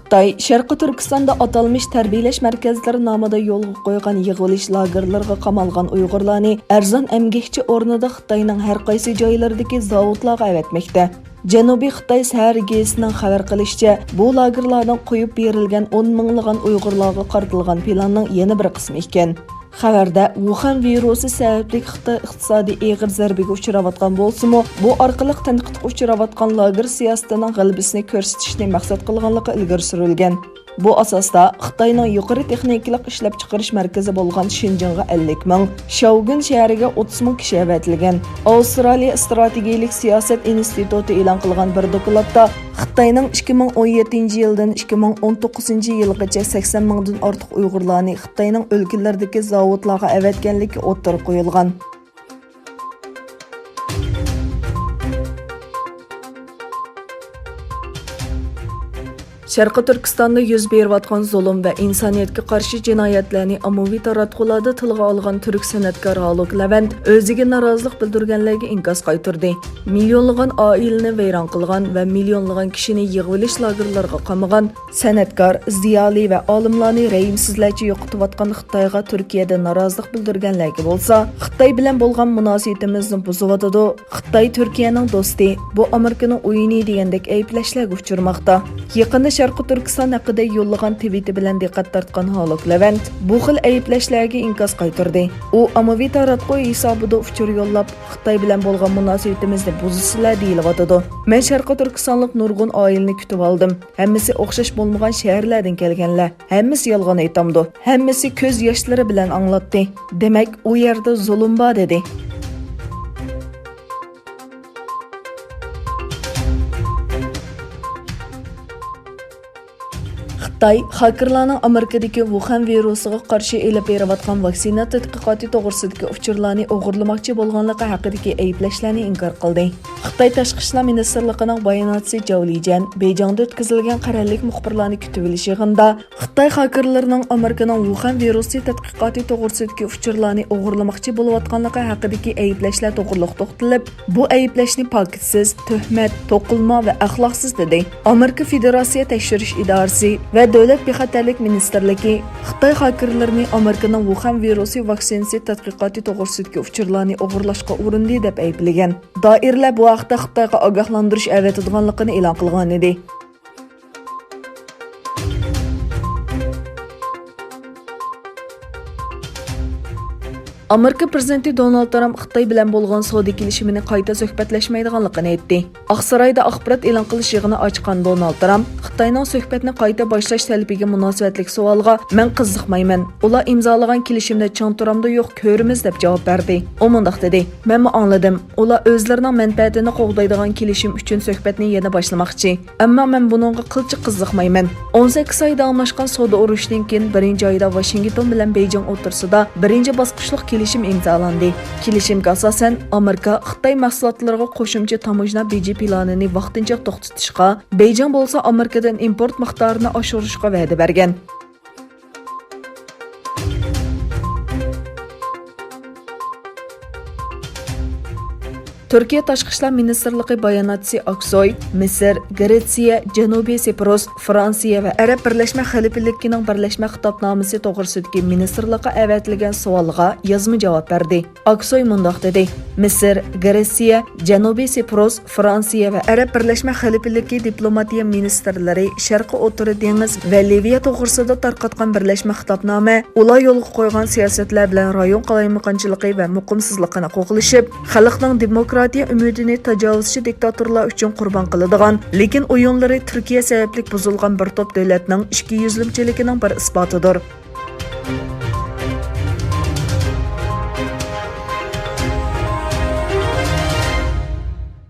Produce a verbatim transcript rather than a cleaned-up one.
خىتاي شەرقىي تۈركىستاندا ئاتالمىش تەربىيەلەش مەركەزلىرى نامىدا يولغا قويغان يىغىۋېلىش لاگېرلىرىغا قامالغان ئۇيغۇرلارنى ئەرزان ئەمگەكچى ئورنىدا خىتاينىڭ ھەر قايسى جايلىرىدىكى زاۋۇتلارغا ئەۋەتمەكتە. جەنۇبىي خىتاي سەھەر گېزىتىنىڭ خەۋەر قىلىشىچە، بۇ لاگېرلاردىن قويۇپ بېرىلگەن ئون مىڭلىغان ئۇيغۇرلارغا قارىتىلغان پىلاننىڭ يەنە بىر قىسمى ئىكەن. خەۋەردە ۋۇخەن ۋىرۇسى سەۋەبلىك خىتاي ئىقتىسادىي ئېغىر زەربىگە ئۇچراۋاتقان بولسىمۇ، بۇ ئارقىلىق تەنقىدقا ئۇچراۋاتقان لاگېر سىياسىتىنىڭ غەلىبىسىنى كۆرسىتىشنى مەقسەت قىلغانلىقى ئىلگىرى سۈرۈلگەن. بۇ ئاساستا خىتاينىڭ يۇقىرى تېخنىكىلىق ئىشلەپچىقىرىش مەركىزى بولغان شىنجىڭغا ئەللىك مىڭ، شياۋگۈن شەھىرىگە ئوتتۇز مىڭ كىشى ئەۋەتىلگەن. ئاۋسترالىيە ئىستراتېگىيىلىك سىياسەت ئىنستىتۇتى ئېلان قىلغان بىر دوكلاتتا، خىتاينىڭ ئىككى مىڭ ئون يەتتىنچى يىلدىن ئىككى مىڭ ئون توققۇزىنچى يىلغىچە سەكسەن مىڭدىن ئارتۇق ئۇيغۇرلارنى خىتاينىڭ ئۆلكىلىرىدىكى زاۋۇتلارغا ئەۋەتكەنلىكى ئوتتۇرىغا قويۇلغان. شەرقىي تۈركىستاندا يۈز بېرىۋاتقان زۇلۇم ۋە ئىنسانىيەتكە قارشى جىنايەتلەرنى ئاممىۋى تاراتقۇلاردا تىلغا ئالغان تۈرك سەنئەتكارى ھالۇك لەۋەنت ئۆزىگە نارازىلىق بىلدۈرگەنلەرگە ئىنكاس قايتۇردى. مىليونلىغان ئائىلىنى ۋەيران قىلغان ۋە مىليونلىغان كىشىنى يىغىۋېلىش لاگېرلىرىغا قامىغان سەنئەتكار، زىيالىي ۋە ئالىملارنى رەھىمسىزلەرچە يوقىتىۋاتقان خىتايغا تۈركىيەدە نارازىلىق بىلدۈرگەنلەرگە بولسا، خىتاي بىلەن بولغان مۇناسىۋىتىمىزنى بۇزۇۋاتىدۇ، خىتاي تۈركىيەنىڭ دوستى، بۇ ئامېرىكىنىڭ ئويۇنى دېگەندەك ئەيىبلەشلەرگە ئۇچرىماقتا. يېقىندا شەرقىي تۈركىستان ھەققىدە يوللىغان تىۋىتى بىلەن دىققەت تارتقان ھالوك لەۋەنت بۇ خىل ئەيىبلەشلەرگە ئىنكاس قايتۇردى. ئۇ ئاممىۋى تاراتقۇ ھېسابىدا ئۇچۇر يوللاپ، خىتاي بىلەن بولغان مۇناسىۋىتىمىزنى بۇزىسىلەر دېيىلىۋاتىدۇ. مەن شەرقىي تۈركىستانلىق نۇرغۇن ئائىلىنى كۈتۈۋالدىم. ھەممىسى ئوخشاش بولمىغان شەھەرلەردىن كەلگەنلەر. ھەممىسى يالغان ئېيتامدۇ؟ ھەممىسى كۆز ياشلىرى بىلەن ئاڭلاتتى. دېمەك، ئۇ يەردە زۇلۇم بار، دېدى. خىتاي خاكېرلارنىڭ ئامېرىكىدىكى ۋۇخەن ۋىرۇسىغا قارشى ئېلىپ بېرىۋاتقان ۋاكسىنا تەتقىقاتى توغرىسىدىكى ئۇچۇرلارنى ئوغرىلىماقچى بولغانلىقى ھەققىدىكى ئەيىبلەشلەرنى ئىنكار قىلدى. خىتاي تاشقى ئىشلار مىنىستىرلىقىنىڭ باياناتچىسى جاۋ لىجيەن بېيجىڭدا ئۆتكۈزۈلگەن قەرەللىك مۇخبىرلارنى كۈتۈۋېلىش يىغىنىدا، خىتاي خاكېرلىرىنىڭ ئامېرىكىنىڭ ۋۇخەن ۋىرۇسى تەتقىقاتى توغرىسىدىكى ئۇچۇرلارنى ئوغرىلىماقچى بولۇۋاتقانلىقى ھەققىدىكى ئەيىبلەشلەر توغرىلىق توختىلىپ، بۇ ئەيىبلەشنى پاكىتسىز، تۆھمەت، توقۇلما ۋە ئەخلاقسىز دېدى. ئامېرىكا فېدېراتسىيە تەكشۈرۈش ئىدارىسى ۋە دۆلەت بىخەتەرلىك مىنىستىرلىكى خىتاي خاكېرلىرىنى ئامېرىكىنىڭ ۋۇخەن ۋىرۇسى ۋاكسىنىسى تەتقىقاتى توغرىسىدىكى ئۇچۇرلارنى ئوغرىلاشقا ئۇرۇندى دەپ ئەيىبلىگەن. دائىرىلەر بۇ ھەقتە خىتايغا ئاگاھلاندۇرۇش ئەۋەتىدىغانلىقىنى ئېلان قىلغانىدى. ئامېرىكا پىرېزىدېنتى دونالد ترامپ خىتاي بىلەن بولغان سودا كېلىشىمىنى قايتا سۆھبەتلەشمەيدىغانلىقىنى ئېيتتى. ئاقسارايدا ئاخبارات ئېلان قىلىش يىغىنى ئاچقان دونالد ترامپ خىتاينىڭ سۆھبەتنى قايتا باشلاش تەلىپىگە مۇناسىۋەتلىك سوئالغا، مەن قىزىقمايمەن. ئۇلار ئىمزالىغان كېلىشىمدە چىڭ تۇرامدۇ يوق كۆرىمىز، دەپ جاۋاب بەردى. ئۇ مۇنداق دېدى، مەنمۇ ئاڭلىدىم. ئۇلار ئۆزلىرىنىڭ مەنپەئەتىنى قوغدايدىغان كېلىشىم ئۈچۈن سۆھبەتنى يەنە باشلىماقچى. ئەمما مەن بۇنىڭغا قىلچە قىزىقمايمەن. ئون سەككىز ئاي داۋاملاشقان سودا ئۇرۇشىدىن كېيىن بىرىنچى ئايدا ۋاشىنگتون بىلەن بېيجىڭ ئوتتۇرىسىدا بىرىنچى باسقۇچلۇق كېلىشىم ئىمزالاندى. كېلىشىمگە ئاساسەن، ئامېرىكا خىتاي مەھسۇلاتلىرىغا قوشۇمچە تاموژنا بېجى پىلانىنى ۋاقتىنچە توختىتىشقا، بېيجىڭ بولسا ئامېرىكىدىن ئىمپورت مىقدارىنى ئاشۇرۇشقا ۋەدە بەرگەن. تۈركىيە تاشقى ئىشلار مىنىستىرلىقى باياناتچىسى ئاكسوي مىسىر، گرېتسىيە، جەنۇبىي سىپرۇس، فرانسىيە ۋە ئەرەب بىرلەشمە خەلىپىلىكىنىڭ بىرلەشمە خىتابنامىسى توغرىسىدىكى مىنىستىرلىققا ئەۋەتىلگەن سوئالغا يازما جاۋاب بەردى. ئاكسوي مۇنداق دېدى، مىسىر، گرېتسىيە، جەنۇبىي سىپرۇس، فرانسىيە ۋە ئەرەب بىرلەشمە خەلىپىلىكى دىپلوماتىيە مىنىستىرلىرى شەرقىي ئوتتۇرا دېڭىز ۋە لىۋىيە توغرىسىدا تارقاتقان بىرلەشمە خىتابنامە ئۇلار يولغا قويغان سىياسەتلەر بىلەن رايون قالايمىقانچىلىقى ۋە مۇقىمسىزلىقىنى قوغلىشىپ، خەلقنىڭ دېموكراتىيە ئۈمىدىنى تاجاۋۇزچى دىكتاتورلار ئۈچۈن قۇربان قىلىدىغان، لېكىن ئويۇنلىرى تۈركىيە سەۋەبلىك بۇزۇلغان بىر توپ دۆلەتنىڭ ئىككى يۈزلىمىچىلىكىنىڭ بىر ئىسپاتىدۇر.